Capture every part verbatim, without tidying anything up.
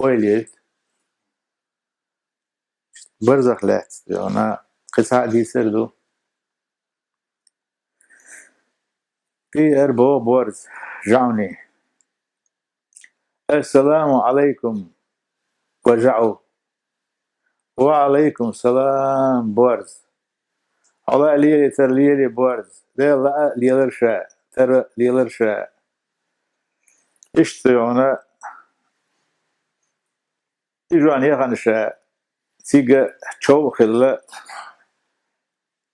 ойла йойла. Барзах лаьцна, дий хьона, кхин цхьа а дийцар ду. Тӏера боху борз жаӀуна: «Ассаламу Ӏалайкум, ва жаӀу». «Ва Ӏалайкум салам, борз. Хьо лаа лелий, тара лелий, борз. Дела лаа лелар ша, тара лелар ша». Иштта, дий хьона, и жон яхана ша, цига чов хилла,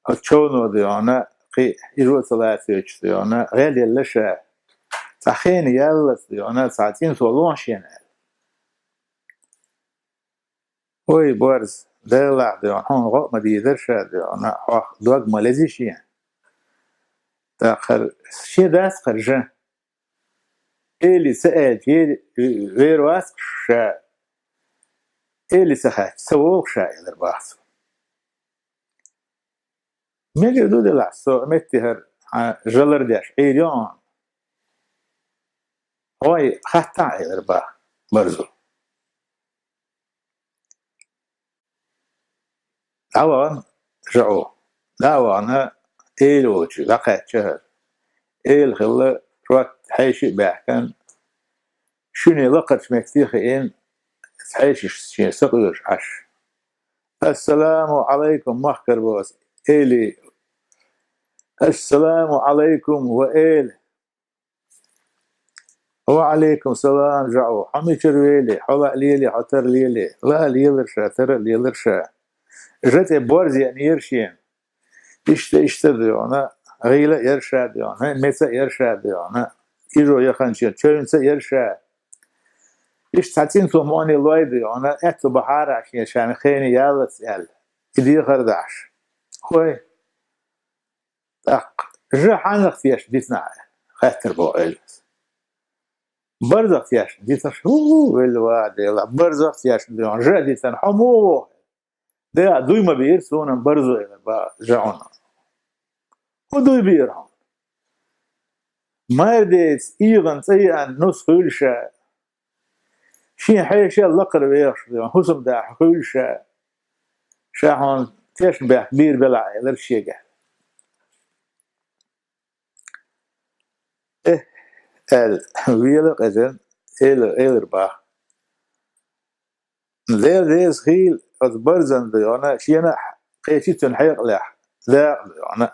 оцу човно, дий хьона, кхин и жо ца лацийча, дий хьона, гӀел елла ша. Цхьа хенан яллалц, дий хьона, цхьа цӀинцо лохьа шена аьлла. «Ой, борз, Делахь, дий хьона, хьуна гӀо а ма дийзира ша, дий хьона, хьох дог ма лези шен. ТӀаккха хӀара шен дац хӀара жа. Эли ца аьлча, ери вер вац ша, эли ца хаьттича, ца вогӀу ша», — элира бах цо. «Мегар ду делахь, со метте хӀара хьан жа лардеш Ӏийр йо хьуна. Хьой, хаттахь», — элира бах борзо. ДӀавахана жаӀу. ДӀа а вахана, эла волчу дӀакхаьчча хӀара. Эла хилла, рот хьеший а баьхкина, шуьне лакхарчу метте хиъна, хьешашца шен сакъоьруш Ӏаш. «Ассаламу Ӏалайкум, махкара боху аса, эли! Ассаламу Ӏалайкум, ва эла!» «Ва Ӏалайкум салам, жаӀу! Хьо мичара велий? Хьо лаа лелий, хьо тара лелий?» «Лаа лелар ша, тара а лелар ша». Жа тӀе борз еанера шена. Иштта, иштта, дий хьона, гӀийла а яра ша, дий хьона, меца а яра ша, дий хьона, и жо яханчу човнца а яра ша. Иштта цхьа цӀинцо мукъане лой, дий хьона, аьтту бахьара шен шена хенан яллалц аьлла, и дехар дахьаш. «Хой, тӀаккха жа хьанах тешна дитина ахь?» — хаьттира боху элас. «Барзах тешна дитина». «ХӀу, велла ва Дела, барзах тешна, дий хьона, жа а дитина, хьо муха ву?» «Дела, дуй ма бийра суна барзо», — элира бах жаӀуна. «ХӀун дуй бийра хьуна?» «Майра деца ийгӀан цӀа еана нус хуьлу ша. Шен хьешал лакхара вехаш, хӀусамдахьа хуьлу ша. Ша хьуна тешнабехк бийр белахь», — элира шега. «Э, — аьлла, — вела а къежна, — эла, — элира бах. — Дела реза хийла оцу барзана, дий хьона, шена а кхечи цуьнан хьекъалехь дакъа, дий хьона.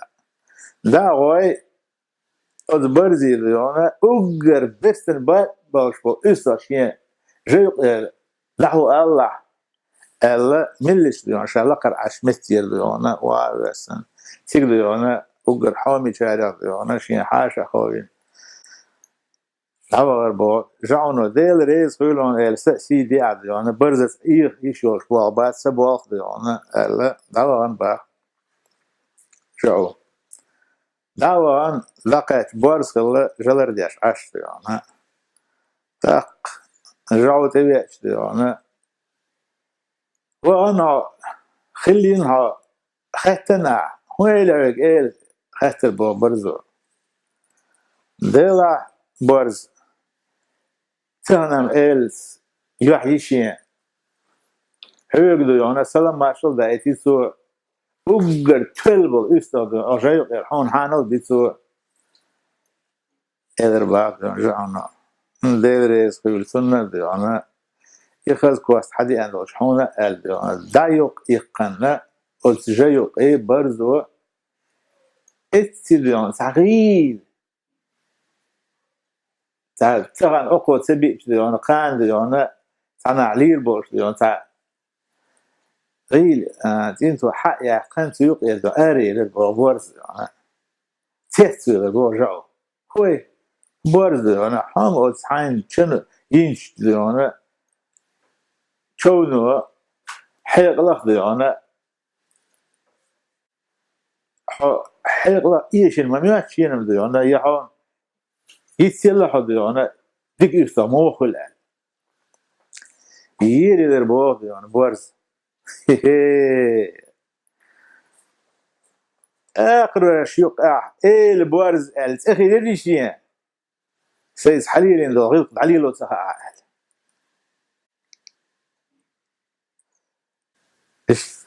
ДӀа а гӀой, оцу барзий, дий хьона, уггар бестан бан болуш болу уьстагӀ шен жа юкъера дӀахьу алалахь», — аьлла, меллаша, дий хьона, ша лакхара Ӏаш меттера, дий хьона, ван а воьссина, цига, дий хьона, уггар хьомичарех, дий хьона, шен хьаша ховина, дӀавахара боху жаӀуно. «Дела реза хуьлу хьуна», — аьлла, са а сий деӀа, дий хьона, барзаца ийгӀа йиш йолуш болх бац, сан болх, дий хьона, аьлла, дӀавахана бах жаӀу. ДӀа а вахана, дӀакхаьчча, борз хилла, жа лардеш Ӏаш, дий хьона. ТӀаккха жаӀу тӀевеача, дий хьона: «Вахана хьо, хилла йина хьо, хаьттина ахь, хӀун эли хьоьга эла?» — хаьттира боху барзо. «Делахь, борз, тахана-м элаца юьхь йи шен. Хьоьга, дий хьона, салам-маршалла даийти цо. Уггар тоьлла болу уьстагӀ, дий хьона, жа юкъера хьуна хьанал а ди цо», — элира бах жаӀуно. «Дела реза хуьлу цунна, дий хьона, и хаза кост хьан деана долчу хьуна», — аьлла, дий хьона, дӀа юкъ иккхина, оцу жа юкъе барзо эцци, дий хьона, цхьа гӀийла, цхьа тахана окхо ца биъча, дий хьона, кхана, дий хьона, цхьанхьа лийр болуш, дий хьона, цхьа гӀийла, а, цӀинцо хьа а яьккхина, цу юкъера, дий хьона, араелира боху борз, дий хьона. Цецвелира боху жаӀу. «ХӀой, борз, дий хьона, хьо-м оцу хьайна чан йинчу, дий хьона, човно хьекъалах, дий хьона, хьо хьекъалах эшина ма моьтту шена-м, дий хьона, я хьо йицъелла хьо, дий хьона, дика уьстагӀ муха хуьлу», — аьлла. Ерелира боху, дий хьона, борз. Хе-хе! Акхаройш юкъахь эла борз аьлла цӀе хилира шен. Сайца хьалелийна долу гӀиллакх дӀалело ца хаьа аьлла. Tschüss.